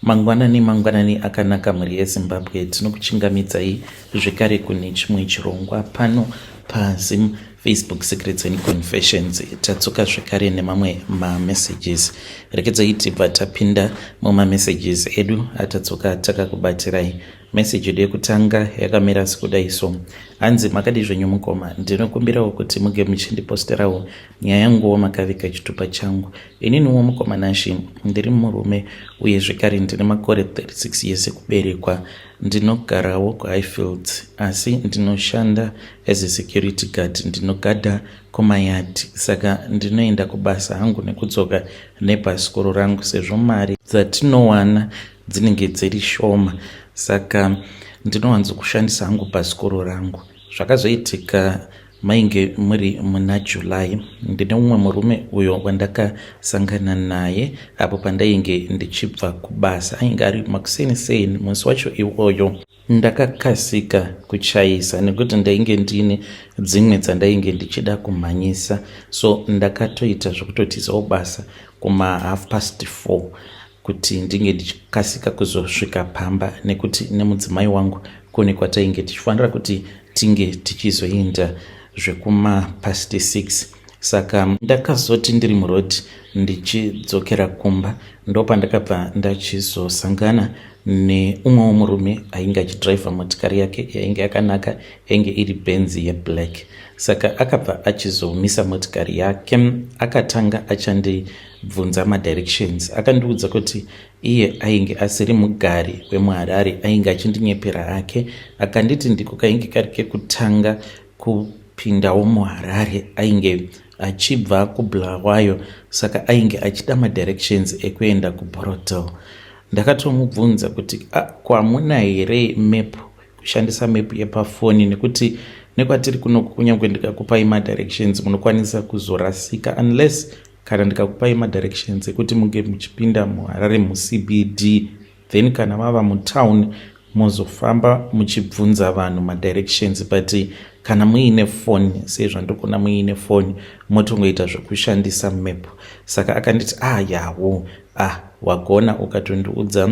Mangwanani mangwanani akanaka mhuri yeZimbabwe, tinokuchingamidzai zvekare kune chimwe chirongwa pano paZim Facebook Secrets and Confessions. Tadzoka zvekare nemamwe mamessages. Rekedzai tibva tapinda mumamessages edu atadzoka takakubatirai. Message yedu yekutanga yakamira sekudai so. Hanzi makadii zvenyu mukoma, ndinokumbirawo kuti muge muchindiposterawo nyaya yanguwo makaviga chitupa changu. Ininiwo mukoma Nashy ndiri murume uye zvekare ndine makore 36 years ekuberekwa. Ndinogarawo kuHighfields asi ndinoshanda as a security guard, ndinogadha kumayadhi saka ndinoenda kubasa hangu nekudzoka nebhasikoro rangu sezvo mari dzatinowana dzinenge dziri shoma saka ndinowanzokushandisa hangu bhasikoro rangu. Zvakazoitika Mainge muri muna July. Ndine mumwe murume uyo wandakasangana naye apo pandainge ndichibva kubasa. Ainge ari makuseni seni musi wacho iwoyo. Ndakakasika kuchaisa nekuti ndainge ndine dzimwe dzandainge ndichida kumhanyisa so ndakatoita zvekutotizawo basa kuma half past 4 kuti ndinge ndichikasika kuzosvika pamba nekuti nemudzimai wangu kune kwatainge tichifanira kuti tinge tichizoenda zvekuma past 6. Saka ndakazoti ndiri muroad ndichidzokera kumba ndopandakabva ndachizosangana neumwewo murume ainge achidriver motikari yake yainge yakanaka, yainge iri Benz yeblack. Saka akabva achizomisa motikari yake, akatanga achandibvunza madirections. Akandiudza kuti iye ainge asiri mugari wemuHarare, ainge achindinyepera hake. Akanditi ndiko kainge kari kekutanga kupindawo muHarare, ainge achibva kuBulawayo, saka ainge achida madirections ekuenda kuBorrowdale. Ndakatomubvunza kuti ah, kwamuna here map, kushandisa map yepafoni, nekuti nekwatiri kuno kunyange ndikakupai madirections munokwanisa kuzorasika unless kana ndikakupai madirections ekuti munge muchipinda muHarare muCBD, then kana mava mutown mozofamba muchibvunza vanhu madirections. But kana muine foni sezvandikuona muine foni, motongoita zvekushandisa map. Saka akanditi, ah yawo, ah wagona ukatondiudza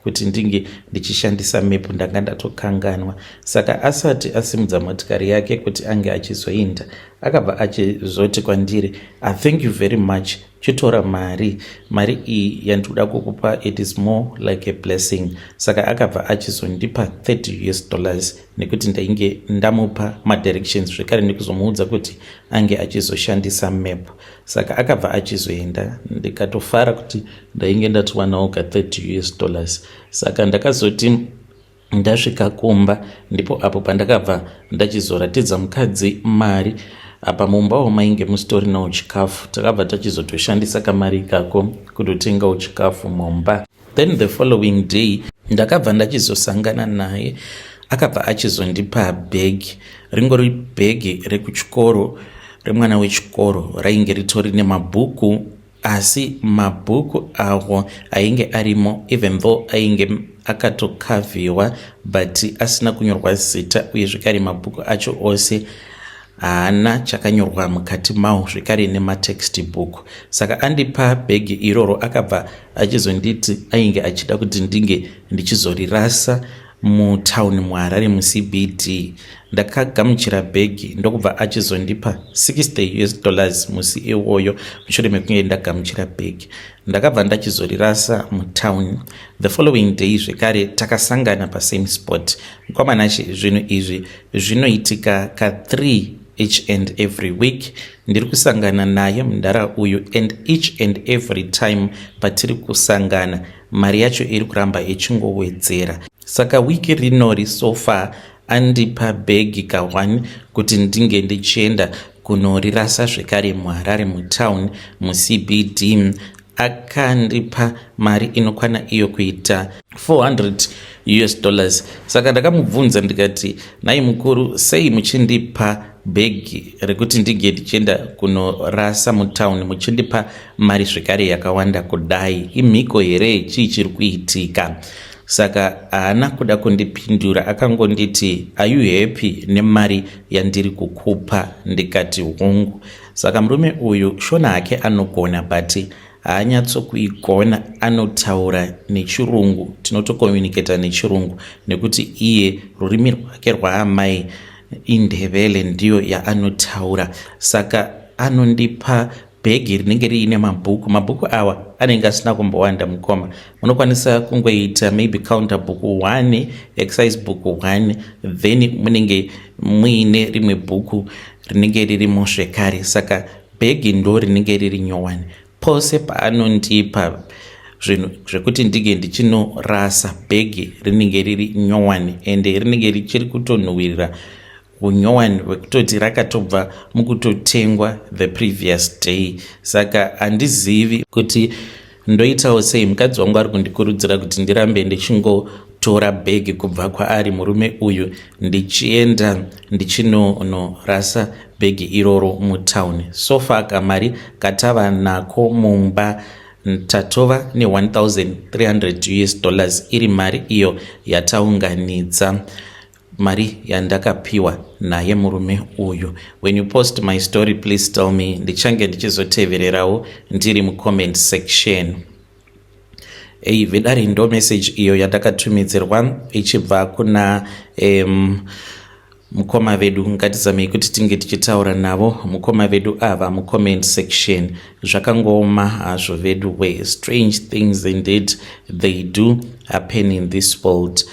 kuti ndinge ndichishandisa map, ndanga ndatokanganwa. Saka asati asimudza motikari yake kuti ange achizoinda, akabva achizoti kwandiri, ah, thank you very much, chitora mari, mari iyi yandikuda kukupa, it is more like a blessing. Saka akabva achizondipa 30 US dollars nekuti ndainge ndamupa madirections zvekare nekuzomuudza kuti ange achizoshandisa map. Saka akabva achizoenda, ndikatofara kuti ndainge ndatowanawo ka 30 US dollars. Saka ndakazoti ndasvika kumba ndipo apo pandakabva ndachizoratidza mukadzi mari. Apa mumbawo mainge musitorinawo chikafu, takabva tachizotoshandisa kamari ikako kutotengawo chikafu mumba. Then the following day ndakabva ndachizosangana naye, akabva achizondipa bhegi, ringori bhegi rekuchikoro remwana wechikoro, rainge ritori nemabhuku, asi mabhuku awo ainge arimo, even though ainge akatokavhiwa, but asina kunyorwa zita, uye zvekare mabhuku acho ose haana chakanyorwa mukati mawo, zvekare nematext book. Saka andipa bhegi iroro, akabva achizonditi ainge achida kuti ndinge ndichizorirasa mutauni muHarare muCBD. Ndakagamuchira bhegi ndokubva achizondipa 60 US dollars musi iwoyo. Mushure mekunge ndagamuchira bhegi, ndakabva ndachizorirasa mutauni. The following day zvekare takasangana pasame spot. Mukwamanashi, zvinhu izvi zvinoitika ka3 each and every week. Ndiri kusangana naye mundara uyu, and each and every time patiri kusangana mari yacho iri kuramba ichingowedzera. Saka wiki rinori so far andipa bhegi ka1 kuti ndinge ndichienda kunorirasa zvekare muHarare mutown muCBD. Akandipa mari inokwana iyo kuita 400 US dollars. Saka ndakamubvunza ndikati, nhai mukuru, sei muchindipa bhegi rekuti ndinge ndichienda kunorasa mutauni, muchindipa mari zvekare yakawanda kudai? Imhiko here? Chii chiri kuitika? Saka haana kuda kundipindura, akangonditi, are you happy nemari yandiri kukupa? Ndikati hongu. Saka murume uyu shona hake anogona, but Haanyatsokuigona, anotaura nechirungu, tinotokomunicata nechirungu nekuti iye rurimi rwake rwaamai iNdebele, ndiyo yaanotaura. Saka anondipa bhegi rinenge riine mabhuku. Mabhuku awa anenge asina kumbowanda, mukoma. Munokwanisa kungoita maybe counter book 1, exercise book 1, then munenge muine rimwe bhuku rinenge ririmo zvekare. Saka bhegi ndo rinenge riri nyowani. Pose paanondipa zvinhu zvekuti ndinge ndichinorasa, bhegi rinenge riri nyowani, ende rinenge richiri kutonhuhwirira unyowani hwekutoti rakatobva mukutotengwa the previous day. Saka handizivi kuti ndoitawo sei. Mukadzi wangu ari kundikurudzira kuti ndirambe ndichingotora bhegi kubva kwaari murume uyu, ndichienda ndichinonorasa bhegi iroro mutauni. So far kamari katava nako mumba, tatova ne1300 US dollars, iri mari iyo yataunganidza, mari yandakapiwa naye murume uyu. When you post my story, please tell me. Ndichange ndichizotevererawo ndiri mucomment section. Ei vedare, ndo message iyo yandakatumidzirwa ichibva kuna mukoma vedu. Ngatizamei kuti tinge tichitaura navo mukoma vedu ava mucomment section. Zvakangooma hazvo vedu we. Strange things indeed, they do happen in this world.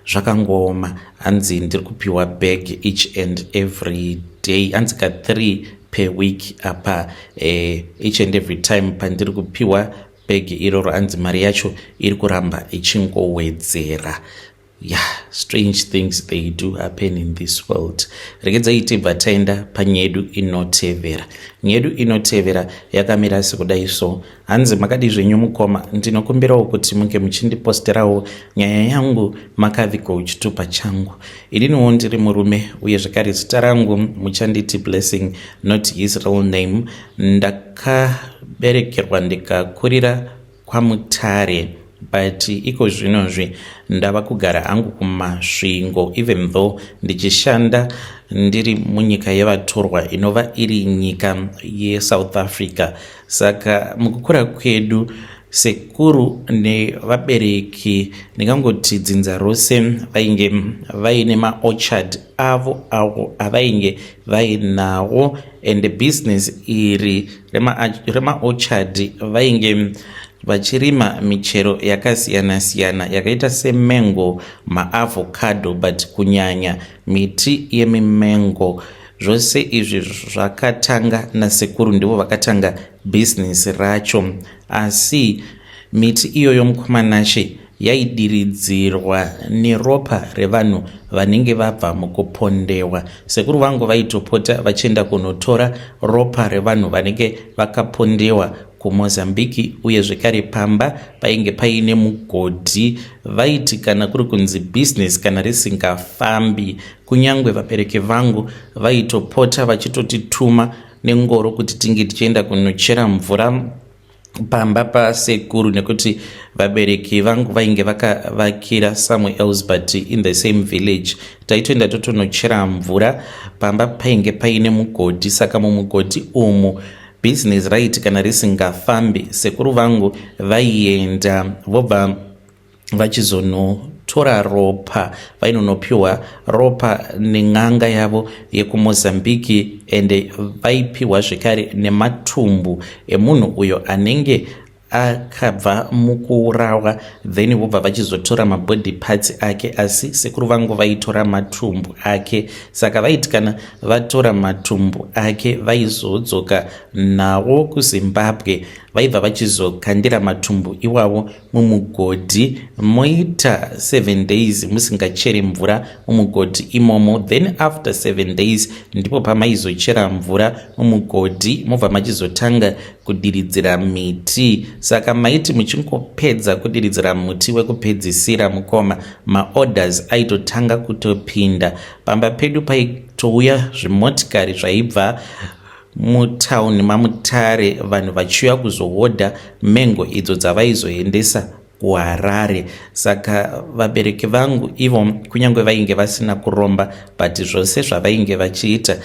Zvakangooma. Hanzi ndiri kupiwa bag each and every day, hanzi ka3 per week apa. Each and every time pandiri kupiwa bhegi iroro, hanzi mari yacho iri kuramba ichingowedzera. Yeah, strange things, they do happen in this world. Regedzai tibva taenda panyedu inotevera. Nyedu inotevera yakamira sekudai so. Hanzi, "Makadi zvenyu mukoma? Ndinokumbirawo kuti munge muchindiposterawo nyaya yangu makavigwa chitupa changu. Ininiwo ndiri murume, uye zvekare zita rangu muchanditi Blessing, not his real name. Ndakaberekerwa ndikakurira kwaMutare, but iko zvinozvi ndava kugara hangu kuMasvingo, even though ndichishanda ndiri munyika yevatorwa, inova iri nyika yeSouth Africa. Saka mukukura kwedu, sekuru nevabereki, ndingangoti dzinza rose, vainge vaine maorchard avo avo avainge vainawo, and business iri remaorchard vainge vachirima michero yakasiyana-siyana yakaita semengo, maavocado, but kunyanya miti yemimengo. Zvose izvi zvakatanga nasekuru, ndivo vakatanga bhizinesi racho. Asi miti iyoyo, mukoma Nashe, yaidiridzirwa neropa revanhu vanenge vabva mukupondewa. Sekuru vangu vaitopota vachienda kunotora ropa revanhu vanenge vakapondewa kuMozambiki. Uye zvekare pamba painge paine mugodhi. Vaiti kana kuri kunzi bhizinesi kana risingafambi, kunyange vabereki vangu vaitopota vachitotituma nengoro kuti tinge tichienda kunochera mvura pamba pasekuru, nekuti vabereki vangu vainge vakavakira somewhere else but in the same village. Taitoenda totonochera mvura pamba painge paine mugodhi. Saka mumugodhi umu, bhizinesi raiti kana risingafambi, sekuru vangu vaienda vobva vachizonotora ropa. Vainonopiwa ropa nen'anga yavo yekuMozambiki, ende vaipiwa zvekare nematumbu emunhu uyo anenge akabva mukuurawa, then vobva vachizotora mabody parts ake. Asi sekuru vangu vaitora matumbu ake. Saka vaiti kana vatora matumbu ake, vaizodzoka nawo kuZimbabwe. Vaibva vachizokandira matumbu iwawo mumugodhi, moita 7 days musingacheri mvura mumugodhi imomo. Then after 7 days ndipo pamaizochera mvura mumugodhi, mobva machizotanga kudiridzira miti. Saka maiti muchingopedza kudiridzira muti wekupedzisira, mukoma, maorders aitotanga kutopinda. Pamba pedu paitouya zvimotikari zvaibva mutauni maMutare, vanhu vachiuya kuzohodha mengo idzo dzavaizoendesa kuHarare. Saka vabereki vangu ivo, kunyange vainge vasina kuromba, but zvose zvavainge vachiita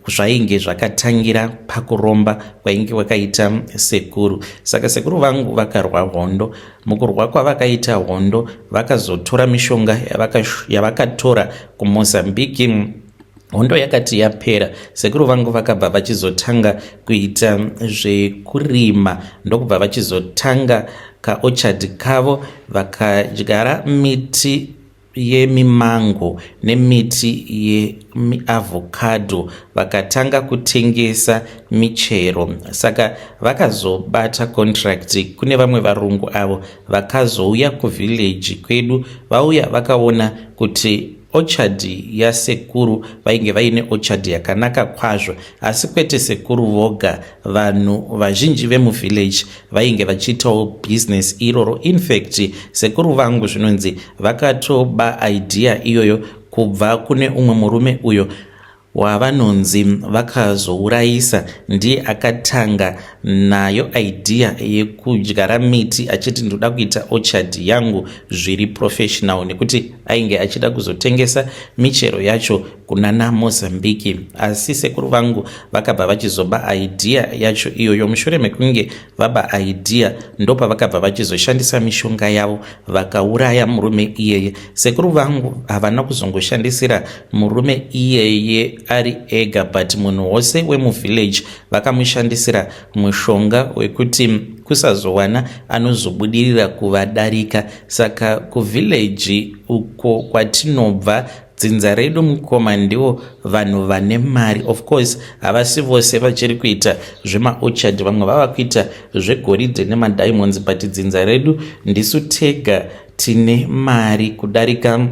Zvainge zvakatangira pakuromba kwainge kwakaita sekuru. Saka sekuru vangu vakarwa hondo. Mukurwa kwavakaita hondo, vakazotora mishonga yavakatora kuMozambique. Hondo yakati yapera, sekuru vangu vakabva vachizotanga kuita zvekurima, ndokubva vachizotanga kaorchard kavo, vakadyara miti yemimango nemiti yemiavocado, vakatanga kutengesa michero. Saka vakazobata contract kune vamwe varungu avo vakazouya kuvillage kwedu. Vauya, vakaona kuti orchard yasekuru, vainge vaine orchard yakanaka kwazvo. Asi kwete sekuru voga, vanhu vazhinji vemuvillage vainge vachiitawo business iroro. Infact, sekuru vangu zvinonzi vakatoba idea iyoyo kubva kune umwe murume uyo wavanonzi vakazourayisa. Ndiye akatanga nayo idea yekudyara miti, achiti, "Ndoda kuita orchard yangu zviri professional," nekuti ainge achida kuzotengesa michero yacho kunana Mozambique. Asi sekuru vangu vakabva vachizoba idea yacho iyoyo. Mushure mekunge vaba idea, ndopavakabva vachizoshandisa mishonga yavo, vakauraya murume iyeye. Sekuru vangu havana kuzongoshandisira murume iyeye ari ega, but munhu wose wemuvillage vakamushandisira mushonga wekuti kusazowana anozobudirira kuvadarika. Saka kuvillage uko kwatinobva, dzinza redu, mukoma, ndivo vanhu vane mari. Of course, havasi vose vachiri kuita zvemaorchard, vamwe vava kuita zvegoridhe nemadiamonds, but dzinza redu ndisu tega tine mari kudarika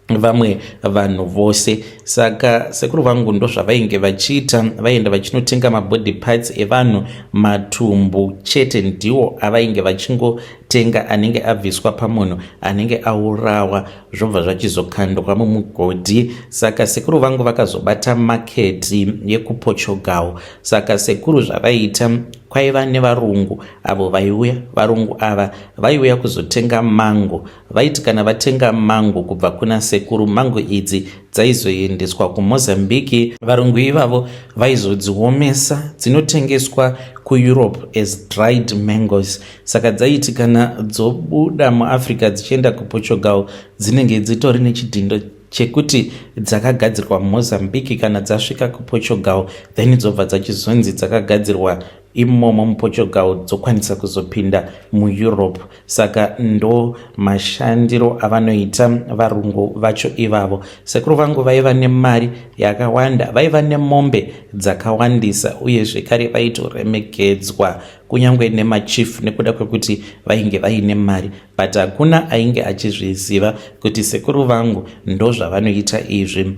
vamwe vanhu vose. Saka sekuru vangu ndozvavainge vachiita, vaienda vachinotenga mabody parts evanhu. Matumbu chete ndiwo avainge vachingotenga, anenge abviswa pamunhu anenge aurawa, zvobva zvachizokandwa mumugodhi. Saka sekuru vangu vakazobata market yekuPortugal. Saka sekuru zvavaiita, kwaiva nevarungu avo vaiuya. Varungu ava vaiuya kuzotenga mango. Vaiti kana vatenga mango kubva kuna sekuru, mango idzi dzaizoendeswa kuMozambique. Varungu ivavo vaizodziomesa, dzinotengeswa kuEurope as dried mangoes. Saka dzaiti kana dzobuda muAfrica dzichienda kuPortugal, dzinenge dzitori nechidhindo chekuti dzakagadzirwa muMozambique. Kana dzasvika kuPortugal, then dzobva dzachizonzi dzakagadzirwa imomo muPortugal, dzokwanisa kuzopinda muEurope. Saka ndo mashandiro avanoita varungu vacho ivavo. Sekuru vangu vaiva nemari yakawanda, vaiva nemombe dzakawandisa, uye zvekare vaitoremekedzwa kunyange nemachief nekuda kwekuti vainge vaine mari. But hakuna ainge achizviziva kuti sekuru vangu ndo zvavanoita izvi.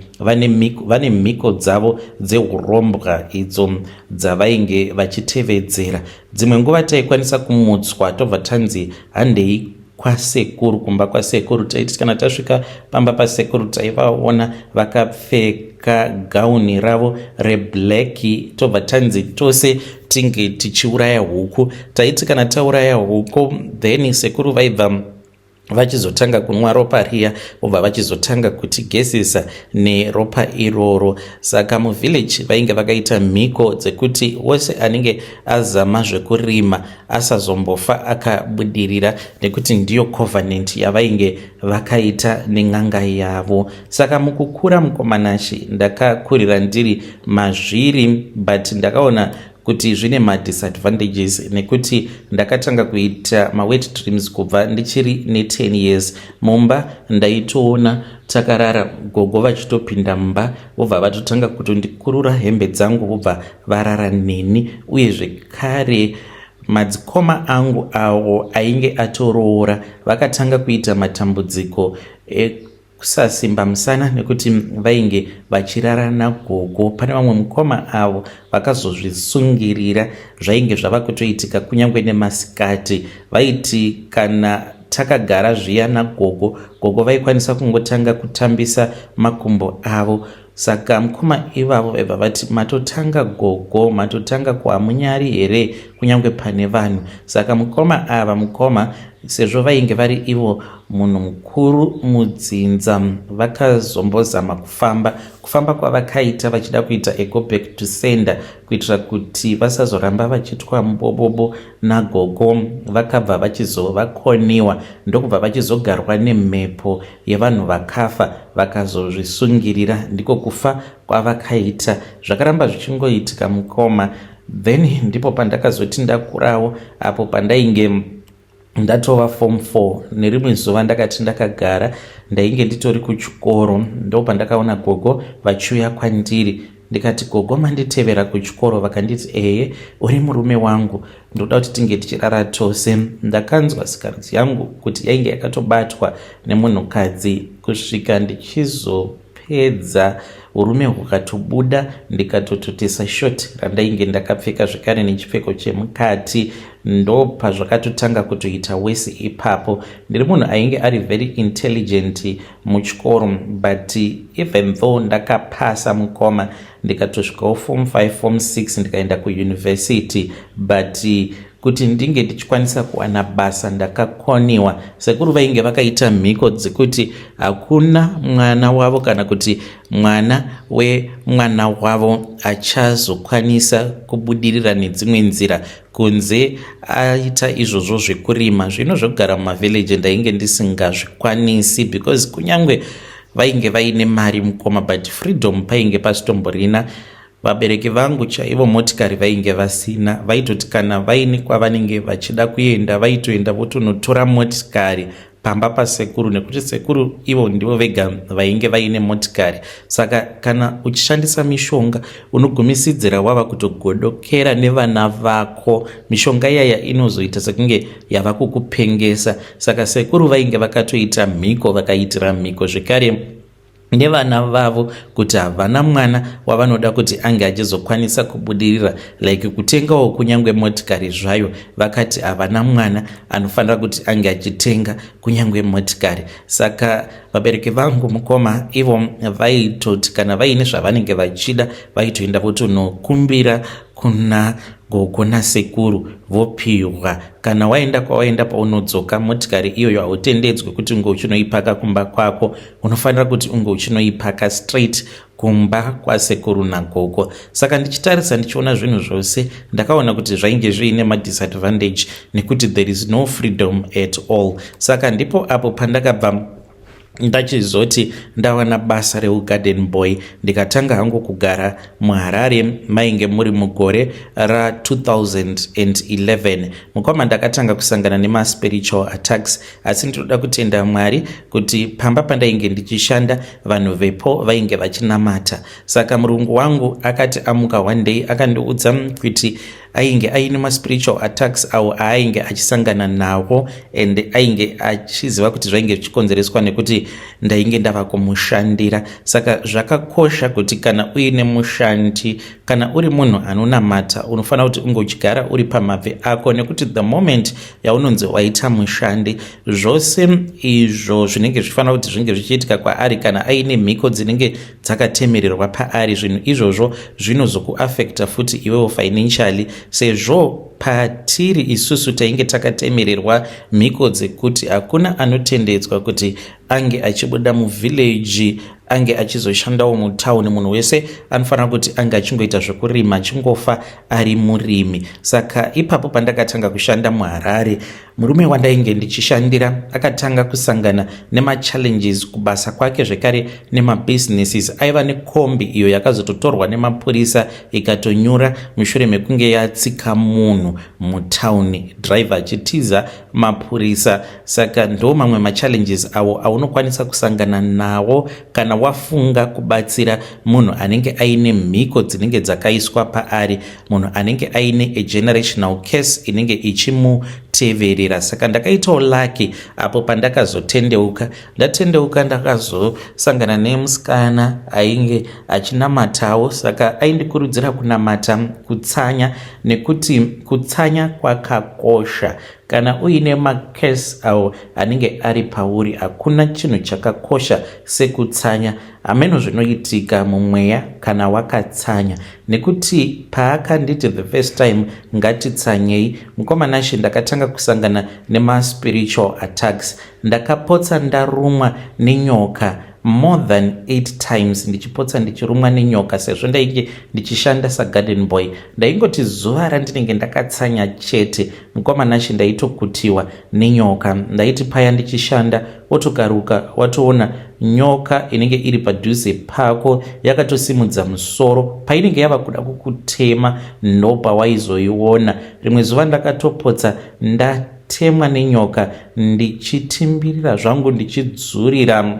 Vane mhiko dzavo dzeurombwa idzo dzavainge vachitevedzera. Dzimwe nguva taikwanisa kumutswa, tobva tanzi, "Handei kwasekuru, kumba kwasekuru." Taiti kana tasvika pamba pasekuru, taivaona vakapfeka gauni ravo reblack, tobva tanzi tose tinge tichiuraya huku. Taiti kana tauraya huku, then sekuru vaibva vachizotanga kunwa ropa riya, vobva vachizotanga kutigezesa neropa iroro. Saka muvillage vainge vakaita mhiko dzekuti wose anenge azama zvekurima asazombofa akabudirira, nekuti ndiyo covenant yavainge vakaita nen'anga yavo. Saka mukukura, mukoma Nashe, ndakakurira ndiri mazviri, but ndakaona kuti zvine madisadvantages, nekuti ndakatanga kuita mawet dreams kubva ndichiri ne10 years. Mumba ndaitoona takarara, gogo vachitopinda mumba, vobva vatotanga kutondikurura hembe dzangu, vobva varara neni. Uye zvekare madzikoma angu awo ainge atoroora vakatanga kuita matambudziko ekusasimba musana, nekuti vainge vachirara nagogo. Pane vamwe mukoma avo vakazozvisungirira, zvainge zvava kutoitika kunyange nemasikati. Vaiti kana takagara zviya nagogo, gogo vaikwanisa kungotanga kutambisa makumbo avo. Saka mukoma ivavo vaibva vati, "Matotanga gogo, matotanga, kuhamunyari here kunyange pane vanhu?" Saka mukoma ava, mukoma Sezvo vainge vari ivo munhu mukuru mudzinza, vakazombozama kufamba. Kufamba kwavakaita vachida kuita a go back to sender kuitira kuti vasazoramba vachitwa mubobobo nagogo, vakabva vachizovakoniwa ndokubva vachizogarwa nemhepo yevanhu vakafa vakazozvisungirira. Ndiko kufa kwavakaita. Zvakaramba zvichingoitika, mukoma. Then ndipo pandakazoti ndakurawo, apo pandainge ndatova form 4, nerimwe zuva ndakati ndakagara, ndainge nditori kuchikoro, ndo pandakaona gogo vachiuya kwandiri. Ndikati, "Gogo, manditevera kuchikoro?" Vakanditi, "Eye, uri murume wangu, ndoda kuti tinge tichirara tose." Ndakanzwa sikarudzi yangu kuti yainge yakatobatwa nemunhukadzi kusvika ndichizopedza. Urume hukatobuda, ndikatototesa short randainge ndakapfeka zvekare nechipfeko chemukati. Ndo pazvakatotanga kutoita wese ipapo. Ndiri munhu ainge ari very intelligent muchikoro, but even though ndakapasa, mukoma, ndikatosvikawo form 5, form 6, ndikaenda kuuniversity, but kuti ndinge ndichikwanisa kuwana basa ndakakoniwa. Sekuru vainge vakaita mhiko dzekuti hakuna mwana wavo kana kuti mwana wemwana wavo achazokwanisa kubudirira nedzimwe nzira kunze aita izvozvo zvekurima. Zvino zvekugara mumavhillaji ndainge ndisingazvikwanisi, because kunyange vainge vaine mari, mukoma, but freedom painge pasitomborina. Vabereki vangu chaivo motikari vainge vasina. Vaitoti kana vaine kwavanenge vachida kuenda, vaitoenda votonotora motikari pamba pasekuru, nekuti sekuru ivo ndivo vega vainge vaine motikari. Saka kana uchishandisa mishonga, unogumisidzira wava kutogodokera nevana vako. Mishonga iyaya inozoita sekunge yava kukupengesa. Saka sekuru vainge vakatoita mhiko, vakaitira mhiko zvekare nevana vavo kuti havana mwana wavanoda kuti ange achizokwanisa kubudirira, like kutengawo kunyange motikari zvayo. Vakati havana mwana anofanira kuti ange achitenga kunyange motikari. Saka vabereki vangu, mukoma, ivo vaitoti kana vaine zvavanenge vachida, vaitoenda votonokumbira kuna gogo nasekuru, vopiwa. Kana waenda kwawaenda, paunodzoka, motikari iyoyo hautendedzwi kuti unge uchinoipaka kumba kwako. Unofanira kuti unge uchinoipaka straight kumba kwasekuru nagogo. Saka ndichitarisa, ndichiona zvinhu zvose, ndakaona kuti zvainge zviine madisadvantage, nekuti there is no freedom at all. Saka ndipo apo pandakabva ndachizoti ndawana basa reugarden boy, ndikatanga hangu kugara muHarare. Mainge muri mugore ra2011, mukoma. Ndakatanga kusangana nemaspiritual attacks, asi ndinoda kutenda Mwari kuti pamba pandainge ndichishanda, vanhu vepo vainge vachinamata. Saka murungu wangu akati amuka one day, akandiudza kuti ainge aine maspiritual attacks awo aainge achisangana nawo, and ainge achiziva kuti zvainge zvichikonzereswa nekuti ndainge ndava kumushandira. Saka zvakakosha kuti kana uine mushandi, kana uri munhu anonamata, unofanira kuti unge uchigara uri pamabvi ako, nekuti the moment yaunonzi waita mushandi, zvose izvo zvinenge zvifanira kuti zvinge zvichiitika kwaari, kana aine mhiko dzinenge dzakatemererwa paari, zvinhu izvozvo zvinozokuafecta futi iwewo financially, sezvo patiri isusu tainge takatemererwa mhiko dzekuti hakuna anotendedzwa kuti ange achibuda muvhillaji ange achizoshandawo mutauni. Munhu wese anofanira kuti ange achingoita zvekurima, achingofa ari murimi. Saka ipapo pandakatanga kushanda muHarare, murume wandainge ndichishandira akatanga kusangana nemachallenges kubasa kwake zvekare nemabusinesses. Aiva nekombi iyo yakazototorwa nemapurisa ikatonyura mushure mekunge yatsika munhu mutauni, driver achitiza mapurisa. Saka ndo mamwe machallenges awo aunokwanisa kusangana nawo kana wafunga kubatsira munhu anenge aine mhiko dzinenge dzakaiswa paari, munhu anenge aine agenerational curse inenge ichimuteverera. Saka ndakaitawo lucky apo pandakazotendeuka. Ndatendeuka, ndakazosangana nemusikana ainge achinamatawo. Saka aindikurudzira kunamata, kutsanya, nekuti kutsanya kwakakosha. Kana uine macurse awo anenge ari pauri, hakuna chinhu chakakosha sekutsanya. Hameno zvinoitika mumweya kana wakatsanya, nekuti paakanditi the first time ngatitsanyei, mukoma Nashe, ndakatanga kusangana nemaspiritual attacks. Ndakapotsa ndarumwa nenyoka more than 8 times, ndichipotsa ndichirumwa nenyoka sezvo ndainge ndichishanda sagarden boy. Ndaingoti zuva randinenge ndakatsanya chete, mukoma Nashe, ndaitokutiwa nenyoka. Ndaiti paya ndichishanda, otokaruka watoona nyoka inenge iri padhuze pako yakatosimudza musoro, painenge yava kuda kukutema ndopawaizoiona. Rimwe zuva ndakatopotsa ndatemwa nenyoka ndichitimbirira zvangu, ndichidzurira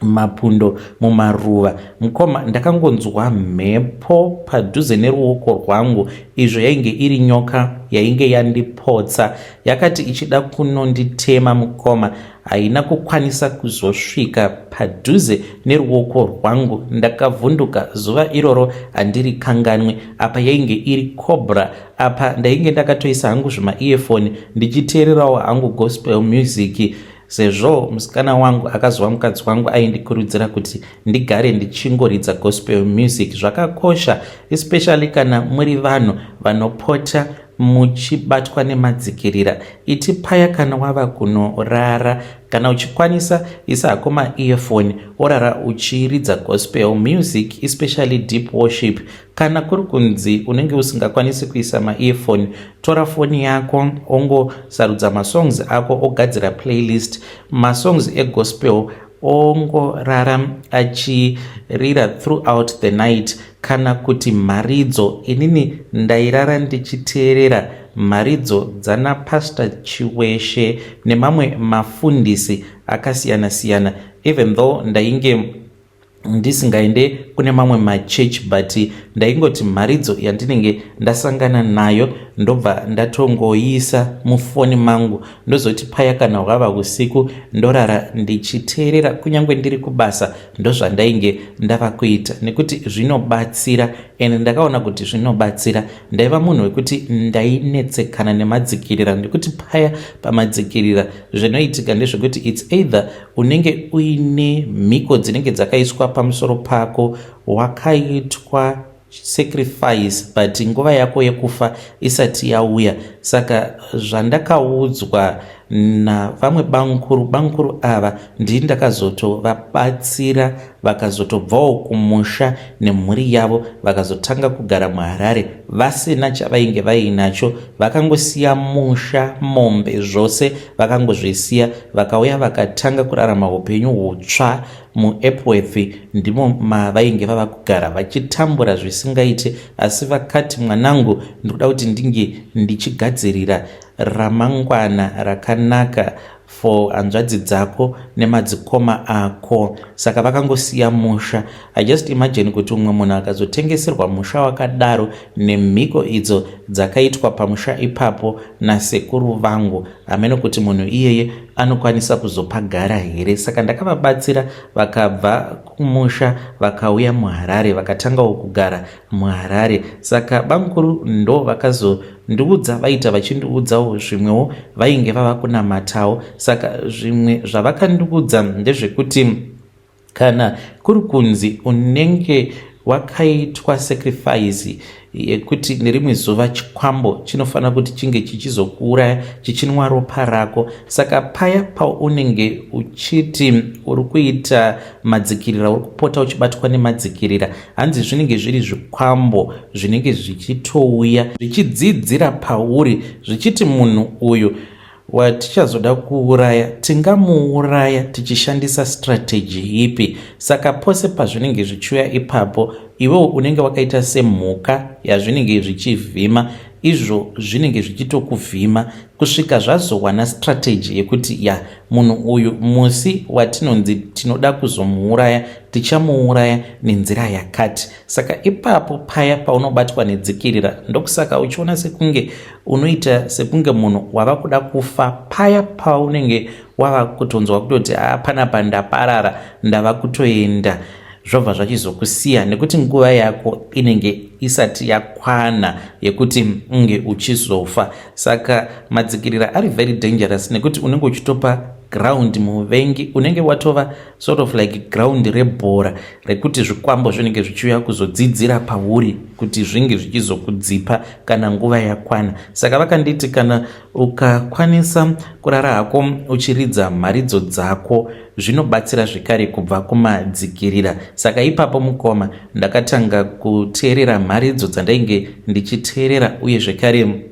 mapundo mumaruva. Mukoma, ndakangonzwa mhepo padhuze neruoko rwangu, izvo yainge iri nyoka yainge yandipotsa. Yakati ichida kunonditema, mukoma, haina kukwanisa kuzosvika padhuze neruoko rwangu. Ndakavhunduka, zuva iroro handirikanganwe. Apa yainge iri cobra. Apa ndainge ndakatoisa hangu zvimaearphone, ndichiteererawo hangu gospel music, sezvo musikana wangu akazova mukadzi wangu aindikurudzira kuti ndigare ndichingoridza gospel music. Zvakakosha, especially kana muri vanhu vanopota muchibatwa nemadzikirira. Iti paya kana wava kunorara, kana uchikwanisa, isa hako maearphone, orara uchiridza gospel music, especially deep worship. Kana kuri kunzi unenge usingakwanisi kuisa maearphone, tora foni yako, ongosarudza masongs ako, ogadzira playlist, masongs egospel, ongorara achirira throughout the night, kana kuti mharidzo. Inini ndairara ndichiteerera mharidzo dzana Pastor Chiweshe nemamwe mafundisi akasiyana-siyana. Even though ndainge ndisingaende kune mamwe machechi, but ndaingoti mharidzo yandinenge ndasangana nayo ndobva ndatongoisa mufoni mangu, ndozoti paya kana hwava usiku ndorara ndichiteerera kunyange ndiri kubasa. Ndozvandainge ndava kuita nekuti zvinobatsira, and ndakaona kuti zvinobatsira. Ndaiva munhu wekuti ndainetsekana nemadzikirira, nekuti paya pamadzikirira zvinoitika ndezvekuti it's either unenge uine mhiko dzinenge dzakaiswa pamusoro pako, wakaitwa sacrifice, but nguva yako yekufa isati yauya. Saka zvandakaudzwa navamwe bankuru, bankuru ava ndii ndakazotovabatsira, vakazotobvawo kumusha nemhuri yavo, vakazotanga kugara muHarare vasina chavainge vainacho. Vakangosiya musha, mombe, zvose vakangozvisiya, vakauya vakatanga kurarama upenyu hutsva muEpworth. Ndimo mavainge vava kugara vachitambura zvisingaite, asi vakati, "Mwanangu, ndikuda kuti ndinge ndichigadzirira ramangwana rakanaka for hanzvadzi dzako nemadzikoma ako." Saka vakangosiya musha. I just imagine kuti umwe munhu akazotengeserwa musha wakadaro nemhiko idzo dzakaitwa pamusha ipapo nasekuru vangu, hamene kuti munhu iyeye anokwanisa kuzopagara here. Saka ndakavabatsira, vakabva kumusha vakauya muHarare, vakatangawo kugara muHarare. Saka bamukuru ndo vakazondiudza, vaita vachindiudzawo zvimwewo, vainge vava kunamatawo. Saka zvimwe zvavakandiudza ndezvekuti kana kuri kunzi unenge wakaitwa sacrifice yekuti nerimwe zuva chikwambo chinofanira kuti chinge chichizokuuraya chichinwa ropa rako, saka paya paunenge uchiti uri kuita madzikirira, uri kupota uchibatwa nemadzikirira, hanzi zvinenge zviri zvikwambo zvinenge zvichitouya zvichidzidzira pauri, zvichiti munhu uyu watichazoda kuuraya tingamuuraya tichishandisa strategy ipi. Saka pose pazvinenge zvichiuya ipapo, iwewo unenge wakaita semhuka yazvinenge zvichivhima. Izvo zvinenge zvichitokuvhima kusvika zvazowana strategy yekuti, ya, munhu uyu musi watinonzi tinoda kuzomuuraya tichamuuraya nenzira yakati. Saka ipapo paya paunobatwa nedzikirira, ndokusaka uchiona sekunge unoita sekunge munhu wava kuda kufa, paya paunenge wava kutonzwa kutoti, "A, panapa ndaparara, ndava kutoenda." Zvobva zvachizokusiya nekuti nguva yako inenge isati yakwana yekuti unge uchizofa. Saka madzikirira ari very dangerous nekuti unenge uchitopa ground muvengi, unenge watova sort of like ground rebhora rekuti zvikwambo zvinenge zvichiuya kuzodzidzira pauri kuti zvinge zvichizokudzipa kana nguva yakwana. Saka vakanditi kana ukakwanisa kurara hako uchiridza mharidzo dzako, zvinobatsira zvekare kubva kumadzikirira. Saka ipapo, mukoma, ndakatanga kuteerera mharidzo dzandainge ndichiteerera, uye zvekare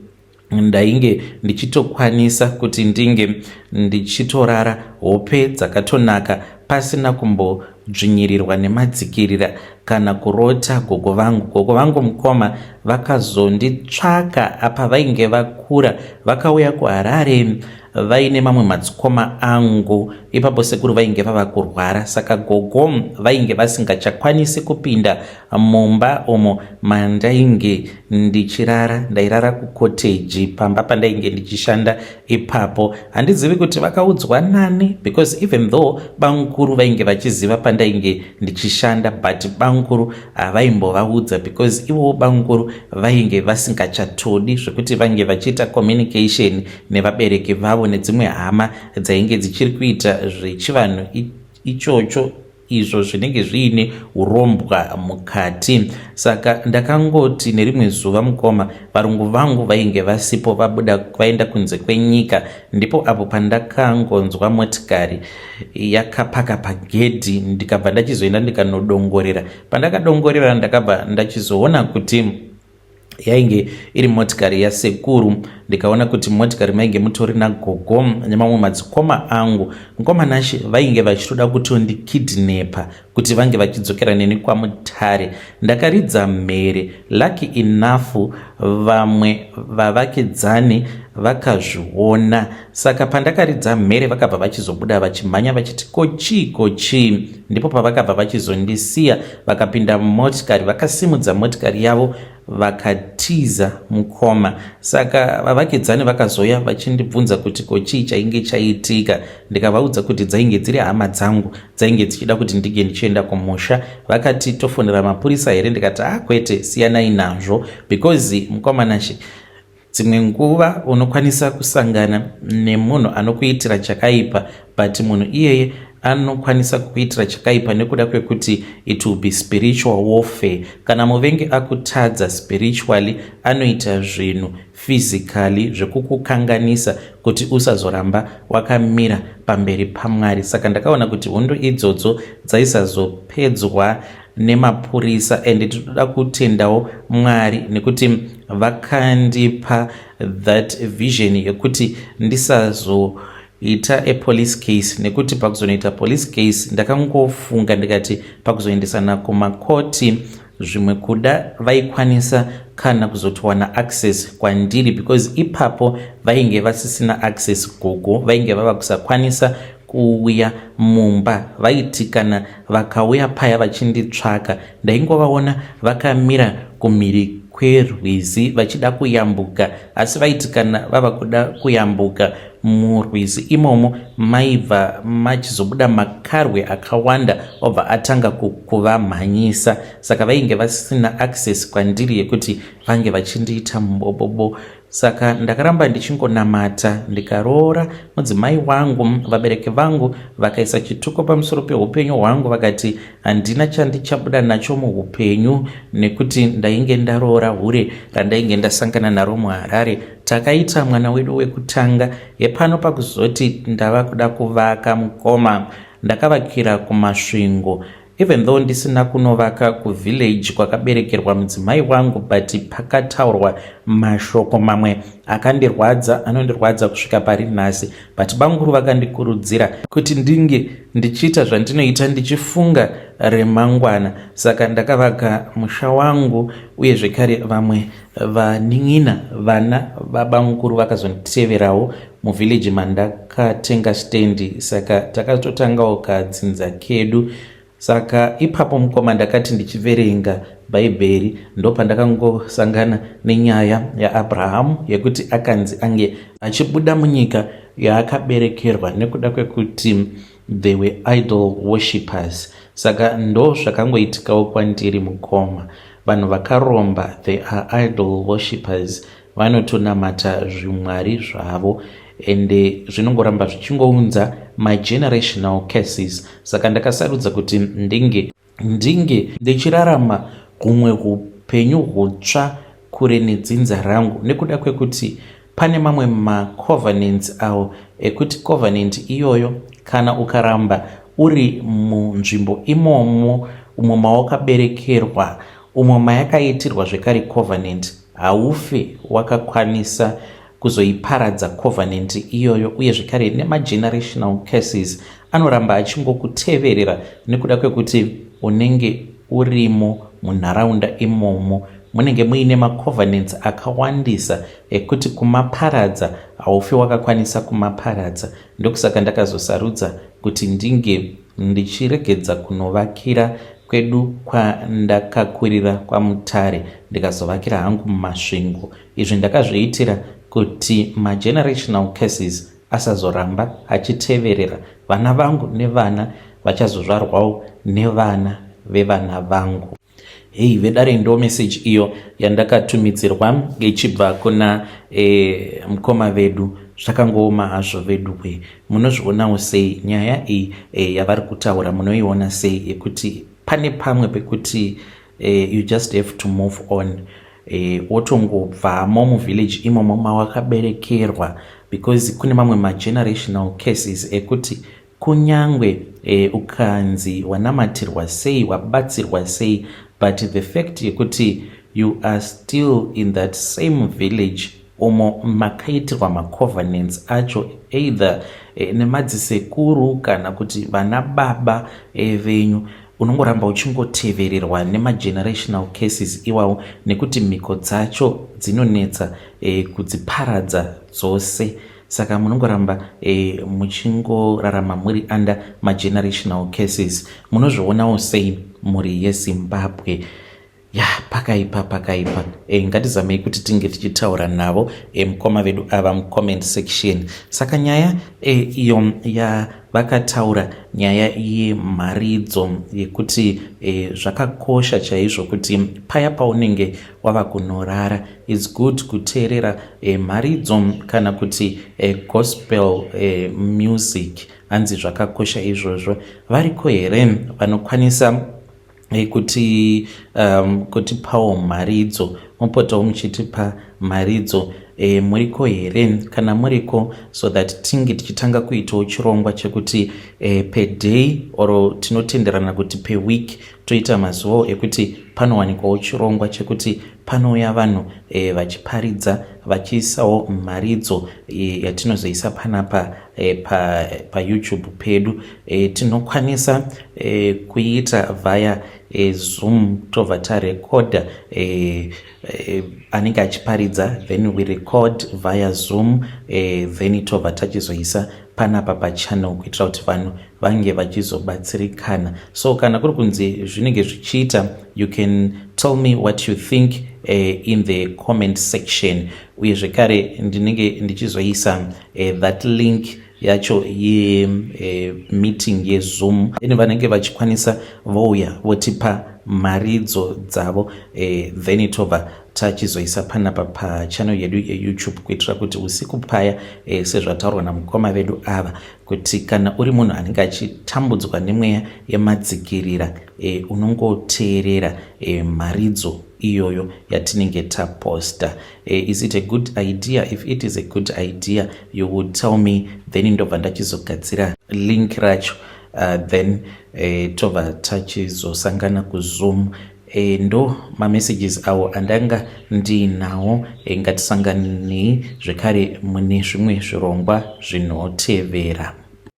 ndainge ndichitokwanisa kuti ndinge ndichitorara hope dzakatonaka pasina kumbodzvinyirirwa nemadzikirira kana kurota gogo vangu. Gogo vangu, mukoma, vakazonditsvaka apa vainge vakura. Vakauya kuHarare vaine mamwe madzikoma angu. Ipapo sekuru vainge vava kurwara, saka gogo vainge vasingachakwanisi kupinda mumba umo mandainge ndichirara. Ndairara kucottage pamba pandainge ndichishanda ipapo. Handizivi kuti vakaudzwa nani, because even though bamukuru vainge vachiziva pandainge ndichishanda, but bamukuru havaimbovaudza because ivowo bamukuru vainge vasingachatodi zvekuti vange vachiita communication nevabereki vavo nedzimwe hama dzainge dzichiri kuita zvechivanhu ichocho, izvo zvinenge zviine urombwa mukati. Saka ndakangoti nerimwe zuva, mukoma, varungu vangu vainge vasipo, vabuda vaenda kunze kwenyika. Ndipo apo pandakangonzwa motikari yakapaka pagedhi, ndikabva ndachizoenda ndikanodongorera. Pandakadongorera, ndakabva ndachizoona kuti yainge iri motikari yasekuru. Ndikaona kuti motikari mainge mutori nagogo nemamwe madzikoma angu. Mukoma Nashe, vainge vachitoda kutondikidnepa kuti vange vachidzokera neni kwaMutare. Ndakaridza mhere. Lucky enough, vamwe vavakidzani vakazviona. Saka pandakaridza mhere, vakabva vachizobuda vachimhanya vachiti, "Kochii, kochii?" Ndipo pavakabva vachizondisiya, vakapinda mumotikari, vakasimudza motikari yavo, vakatiza, mukoma. Saka vavakidzani vakazoya vachindibvunza kuti kochii chainge chaitika. Ndikavaudza kuti dzainge dziri hama dzangu dzainge dzichida kuti ndinge ndichienda kumusha. Vakati, "Tofonera mapurisa here?" Ndikati, "A, ah, kwete, siyanai nazvo," because, mukoma Nashe, dzimwe nguva unokwanisa kusangana nemunhu anokuitira chakaipa, but munhu iyeye anokwanisa kukuitira chakaipa nekuda kwekuti it will be spiritual warfare. Kana muvengi akutadza spiritually, anoita zvinhu physically zvekukukanganisa kuti usazoramba wakamira pamberi paMwari. Saka ndakaona kuti hondo idzodzo dzaisazopedzwa nemapurisa, and tinoda kutendawo Mwari nekuti vakandipa that vision yekuti ndisazoita a police case, nekuti pakuzonoita police case, ndakangofunga ndikati pakuzoendesana kumakoti, zvimwe kuda vaikwanisa kana kuzotowana access kwandiri, because ipapo vainge vasisina access. Gogo vainge vava kusakwanisa kuuya mumba. Vaiti kana vakauya paya vachinditsvaka, ndaingovaona vakamira kumhiri kwerwizi vachida kuyambuka. Asi vaiti kana vava kuda kuyambuka, murwizi imomo maibva machizobuda makarwe akawanda, obva atanga kuvamhanyisa. Saka vainge vasisina access kwandiri yekuti vange vachindiita mubobobo. Saka ndakaramba ndichingonamata, ndikaroora mudzimai wangu. Vabereki vangu vakaisa chituko pamusoro peupenyu hwangu, vakati handina chandichabuda nacho muupenyu nekuti ndainge ndaroora hure randainge ndasangana naro muHarare. Takaita mwana wedu wekutanga. Hepano pakuzoti ndava kuda kuvaka, mukoma. Ndakavakira kuMasvingo, even though ndisina kunovaka kuvillage kwakaberekerwa mudzimai wangu, but pakataurwa mashoko mamwe akandirwadza, anondirwadza kusvika pari nhasi. But bamukuru vakandikurudzira kuti ndinge ndichiita zvandinoita ndichifunga remangwana. Saka ndakavaka musha wangu, uye zvekare vamwe vanin'ina vana vabamukuru vakazonditeverawo muvillage mandakatenga stendi. Saka takatotangawo kadzinza kedu. Saka ipapo, mukoma, ndakati ndichiverenga Bhaibheri, ndopandakangosangana nenyaya yaAbrahamu yekuti akanzi ange achibuda munyika yaakaberekerwa nekuda kwekuti they were idol worshippers. Saka ndo zvakangoitikawo kwandiri mukoma. Vanhu vakaromba they are idol worshippers vanotonamata zvimwari zvavo ende zvinongoramba zvichingounza magenerational curses. Saka ndakasarudza kuti ndinge ndinge ndichirarama humwe hupenyu hutsva kure nedzinza rangu nekuda kwekuti pane mamwe macovenants awo ekuti covenant iyoyo kana ukaramba uri munzvimbo imomo umo mawakaberekerwa umo mayakaitirwa zvekare covenant haufe wakakwanisa kuzoiparadza covenant iyoyo uye zvekare nemagenerational curses anoramba achingokuteverera nekuda kwekuti unenge urimo munharaunda imomo munenge muine macovenants akawandisa ekuti kumaparadza haufi wakakwanisa kumaparadza. Ndokusaka ndakazosarudza kuti ndinge ndichiregedza kunovakira kwedu kwandakakurira kwaMutare ndikazovakira hangu muMasvingo. Izvi ndakazviitira kuti magenerational curses asazoramba achiteverera vana vangu nevana vachazozvarwawo nevana vevana vangu. Hey vedare ndo message iyo yandakatumidzirwa ichibva kuna e, mukoma vedu zvakangooma hazvo veduwe munozvionawo sei nyaya iyi e, yavari kutaura munoiona sei yekuti pane pamwe pekuti e, you just have to move on e, wotongobvamo muvillage imomo mawakaberekerwa because kune mamwe magenerational cases ekuti Kunyangwe e, ukanzi wanamatirwa sei wabatsirwa sei but the fact yekuti you are still in that same village umo makaitirwa macovenants acho either e, nemadzisekuru kana kuti vana baba e, venyu unongoramba uchingotevererwa nemagenerational cases iwawo nekuti mhiko dzacho dzinonetsa e, kudziparadza dzose. Saka munongoramba e, muchingorarama muri under magenerational cases. Munozvionawo sei mhuri yeZimbabwe? Ya, pakaipa pakaipa. E, ngatizamei kuti tinge tichitaura navo e, mukoma vedu ava mucomment section. Saka nyaya e, iyo yavakataura nyaya yemharidzo yekuti e, zvakakosha chaizvo kuti paya paunenge wava kunorara It's good kuteerera eh, mharidzo kana kuti eh, gospel eh, music hanzi zvakakosha izvozvo. Variko here vanokwanisa eh, kuti um, kutipawo mharidzo mupotawo muchitipa mharidzo e, muriko here kana muriko so that tinge tichitanga kuitawo chirongwa chekuti e, per day or tinotenderana kuti per week toita mazuvawo ekuti panowanikwawo chirongwa chekuti panouya vanhu e, vachiparidza vachiisawo mharidzo e, yatinozoisa panapa e, payoutube pa pedu e, tinokwanisa e, kuiita via e, zoom tobva tarekodha e, e, anenge achiparidza then we record via zoom e, then tobva tachizoisa panapa pachannel kuitira kuti vanhu vange vachizobatsirikana. So kana kuri kunzi zvinenge zvichiita, you can tell me what you think in the comment section. Uye zvekare ndinenge ndichizoisa that link yacho yemeeting yezoom, then vanenge vachikwanisa vouya votipa mharidzo dzavo, then tobva tachizoisa panapa pachannel yedu yeYouTube kuitira kuti usiku paya sezvataurwa namukoma vedu ava kuti kana uri munhu anenge achitambudzwa nemweya yemadzikirira e, unongoteerera e, mharidzo iyoyo yatinenge taposta. E, is it a good idea? If it is a good idea, you would tell me, then ndobva ndachizogadzira link racho, then e, tobva tachizosangana kuZoom. E, ndo mamessages awo andanga ndiinawo. E, ngatisanganei zvekare mune zvimwe zvirongwa zvinotevera.